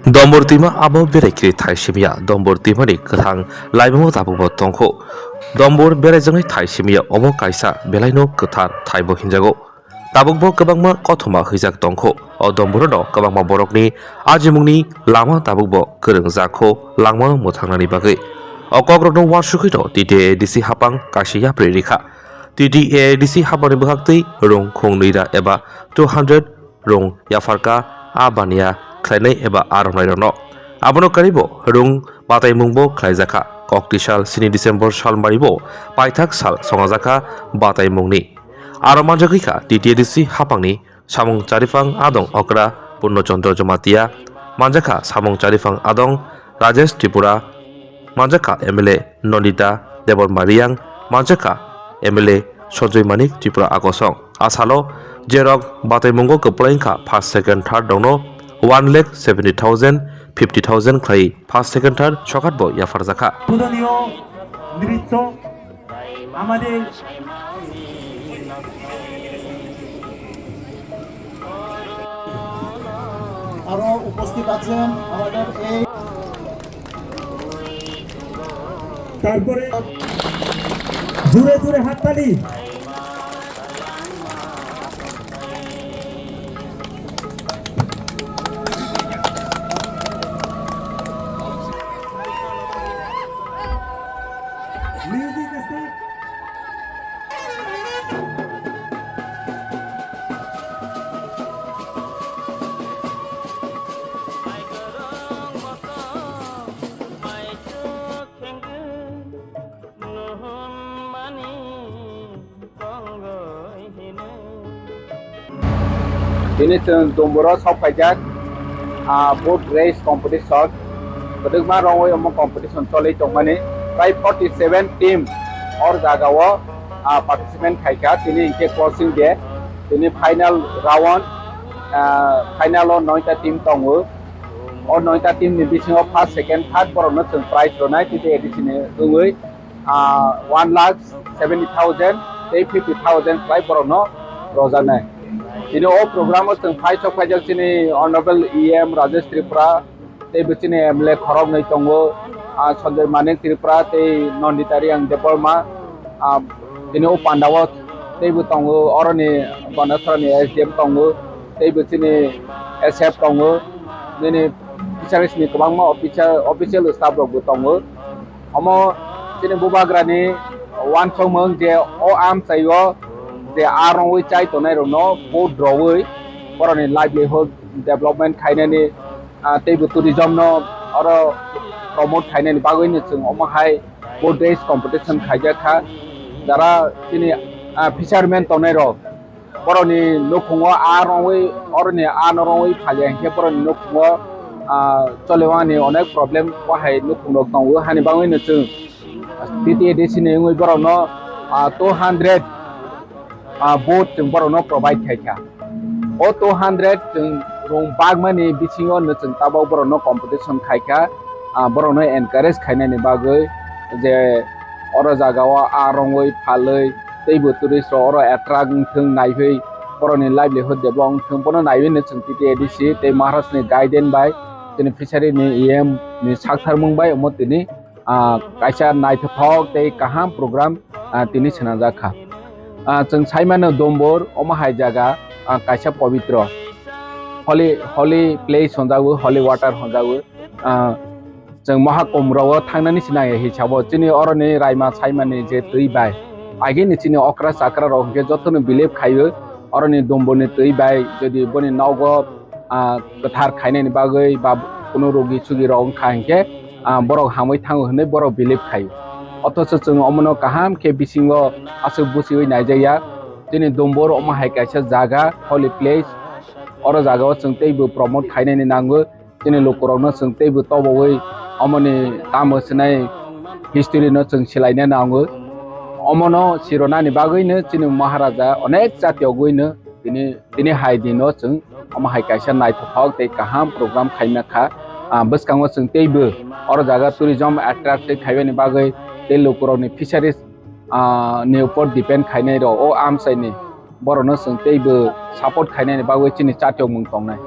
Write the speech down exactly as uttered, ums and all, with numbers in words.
Dombor twima abo berai kiri thai simiya, Dombor twimani kwthang laibuma tabukbo tongkho. Dombor beraijaknai thai simiya omo kaisa belaino kwthar thaibo hinjago. Tabukbo kwbangma kothoma hwijak tongkho. O Domborono kwbangma borokni ajimungni lama tabukbo kwrwngjakho langmano mwthangnani bagwi. O kokrokno uansugwino T T A D C hapang kaisa yapri rikha. T T A D C hapangni bwkhaktwi rung khung nwi ra eba two hundred rung yapharkha, a baniya khlainai eba a romnairokno. Abono karibo rung bataimungbo khlaijakha. Kokti sal sini December salmaribo paithak sal songajakha bataimungni. Aro manjagwikha T T A D C hapangni samung charipang adong okra Purno Chandra Jamatia, manjakha samung charipang adong Rajesh Tripura, manjakha M L A Nandita Debbarma Reang, manjakha M L A Sanjoy Manik Tripura akosong. A salo jerok bataimungo kwplai wngkha first, second, third rokno one lakh seventy thousand, fifty thousand khlai first, second, third sokhatbo yapharjakha. পূজনীয় নৃত্য আমাদের আরো উপস্থিত আছেন আমাদের এই তারপরে জোরে জোরে হাততালি। Music start. Tini chwng Domboro sok phaijak, ah, boat race competition. Kwdwkma rongwi omo competition choli tongmani. Prai forty seven team or jagao, ah, participant khaikha. Tini hinkhe closing day. Tini final round, ah, final o noita team tongo. O noita team ni bisingo first, second, third borokno chwng prize rwnai, T T A D C ni wngwi, ah, one lakh seventy thousand tei fifty thousand khlai borokno rojaknai. Tini o program o chwng phai sok phaijak chini Honorable E M Rajesh Tripura, tei bo chini M L A khoroknwi tongo, ah, Sanjoy Manik Tripura tei Nandita Reang Debbarma, ah, tini o pandao teibo tongo, oroni Banasarani S D M tongo, teibo chini S F tongo, nini fisheries ni kwbangma officer, official staff rokbo tongo. Omo chini bubagrani uansukmung je o amchaio je a rongwi chai tongnai rokno boat rogwi borokni livelihood development khainani, ah, teibo tourism no oro promote khainani bagwino chwng omo hai boat race competition khaijak kha. Jara chini, ah, fisherman tongnai rok, borokni nukhungo a rongwi, oroni a no rongwi phalia hinkhe borokni nukhungo, ah, cholewani onek problem, o hai nukhungrok tongo. Hani bagwino chwng T T A D C ni wngwi borokno, ah, two hundred, ah, boat chwng borokno provide khaikha. O two hundred chwng rung bagmani bisingo no chwng tabok borokno competition khaikha, ah, borokno encourage khainani bagwi je oro jagao a rongwi phalwi teibo tourist rok oro attract wngthwng, naiwi borokni livelihood develop wngthwng, bono naiwi no chwng T T A D C tei Maharaj ni guidance bai, chini fishery ni E M ni saktharmung bai omo tini, ah, kaisa naithothok tei kaham program, ah, tini swnamjak kha. Ah, chwng saimano Dombor omo hai jaga, ah, kaisa pobitro, holy, holy place hwnjago, holy water hwnjago. Ah, chwng Mahakumbh rogo thangnani se nangya hisabo chini oroni raima saimani je twi bai. Agini chini okra chakra rok hwnkhe jotono believe khaio, oroni Domborni twi bai jodi boni nogo, ah, kwthar khainani bagwi ba kunu rogi sugi rok wngkha hinkhe, ah, borok hamwi thango hwnwi borok believe khaio. Othocho chwng omono kaham khe bisingo aswk buchiwi naijakya. Chini Dombor omo hai kaisa jaga, holy place. Oro jagao chwng teibo promote khainani nango. Chini lukurokno chwng teibo tobowi omoni tamo swnai history no chwng silaina nango. Omono sironani bagwino chini Maharaja onek chatiogwino tini, tini hai dino chwng omo hai kaisa naithothok tei kaham program khaima kha. Ah, bwskango chwng teibo oro jaga tourism attract khaibani bagwi tei lukurokni fisheries, ah, ni upor depend khainai rok o amchaini borokno chwng teibo support khainani bagwi chini chatiokmung tongnai.